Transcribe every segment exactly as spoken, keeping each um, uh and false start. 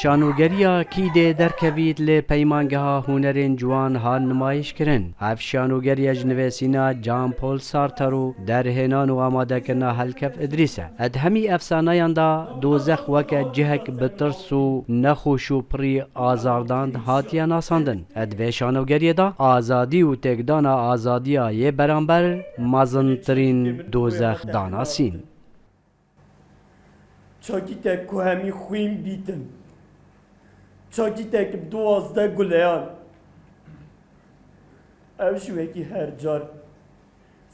Şanogeriya Kîdê derkevît li Peymangeha Hunerên Ciwan hat nimayîş kirin. Ev şanogeriya ji nivîsîna Jean Paul Sartre û derhênan û amadekirina Helkef Idrîs e. Di hemî efsaneyan de dozex weke cihek bi tirs û nexweş û pirî azardan hatiye nasandin. Di vê şanogeriyê de azadî û têkdana azadiya yê beramber mezintirîn dozex danasîn. Çakîtek ku hemî xwîn bîtin. Çakîtek bi duwazdeh guleyan. Ew jî wekî her car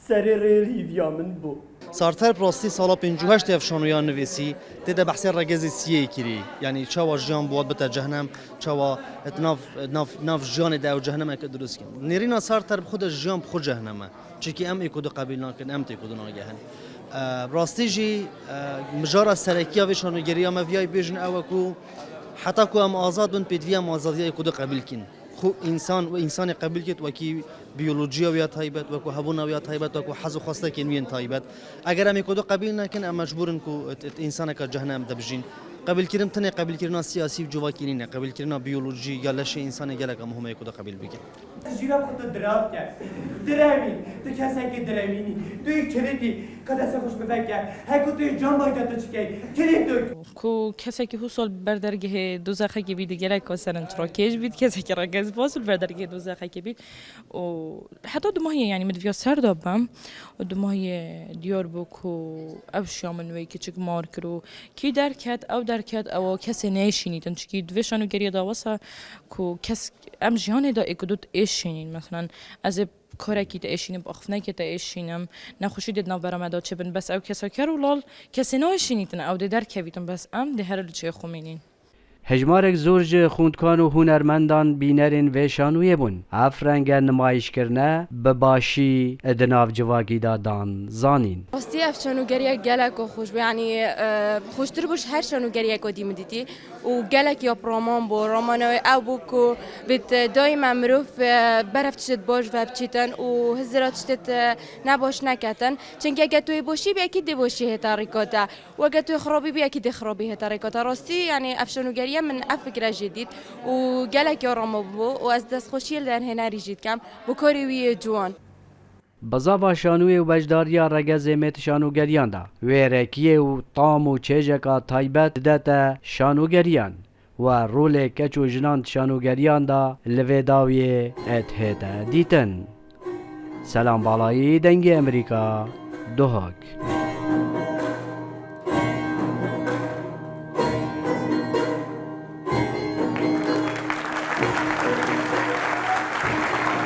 serê rêl hîviya min bû. Sartre bi rastî sala pêncî û heşt ev şanoya nivîsî, tê de behsê regezê siyê kirî. Yanî çawa jiyan bi wat bite cehnem, çawa di nav, nav, nav jiyanê de ew cehnemeke dirust kin. Nêrîna Sartre bi xwe de jiyan bi xwe cehnem e. Çimkî em ê ku du qebîl nakin, em tê ku du nagehin. E, bi rastî jî, e, mijara serekiya vê şanogeriya me viyayî bêjin ew e ku heta ku em azad bin, pêdivî em azadiya ê ku du qebîl kin. Xwe însan û însanê qebîl kit wekî biyolojiya wî ya taybet, wekî hebûna wî ya taybet, wekî hez û xwestekên wî yên taybet. Eger em ê ku du qebîl nekin, em mecbûr in ku it, it, însaneka cehnem de bijîn. Qebîlkirin tenê qebîlkirina siyasî û civakî nîne, qebîlkirina biyolojî ya leşê însanê geleka muhim e ku du qebîl bikin. Tu jîra xwe tu direwke. Direwî. Tu kesekî direwînî. Tu yek kilîtî. Qedese xwe ji biveke. Heko tu yê can bayda tu çikey. Kilît tu. Ku kesekî hûsol ber dergehê dozexekê bît, gelek serin trakêj bît, kesekî regez bas û ber dergehê dozexekê bît. Û heta dumahiyê, yanî min diviya ser de bim. Û dumahiyê diyar bû ku ev şiya min wê kiçik mar kir û kî derket, ew derket, ew kesê neyşînîtin. Çikî di vê şanûgeriyê de wesa ku kes, em jiyanê de êkudut êşînîn. Meselen, ez ê karekî te êşînim, bi axiftinekê te êşînim, nexweşî dê di navbera me de çêbin. Bes ew kesa ker û lal kesê nayşînîtin, ew dê derkevîtin, bes em dê here li cihê xwe mînîn. Hejmarek zor ji xwendkan û hunermendan bînerên vê şanûyê bûn. Ev renge nimayîş kirine bi başî di nav civakî de dan zanîn. Rastî ev şanûgeriya gelek xweş bû, yanî, e, xweştir bû ji her şanûgeriyek ku dî min dîtî û gelek ya bi raman bû. Ramana wê ew bû ku bit, e, daîma mirov, e, berev tiştê baş ve biçîtin û hizira tiştê, e, nebaş neketin. Çimkî eger tu yê boşî bî, ekîd dê boşî hêta rîka te. Weke tu xirabî bî, ekî dê xirabî hête rêka te. Rastî, yanî ev şanûgeriye min ev fikre jê dît û gelek ya ramo bû û ez destxweşiyê li derhênerî jî dikem bo karê wî yê ciwan. Bi zava şanûyê û beşdariya regezê mêt şanûgeriyan de wêrekiyê û tam û çêjeka taybet didete şanûgeriyan. Û rolê keç û jinan di şanûgeriyan de li vê dawiyê et hête dîtin. Selam Balayî, Dengê Emerîka, Duhok.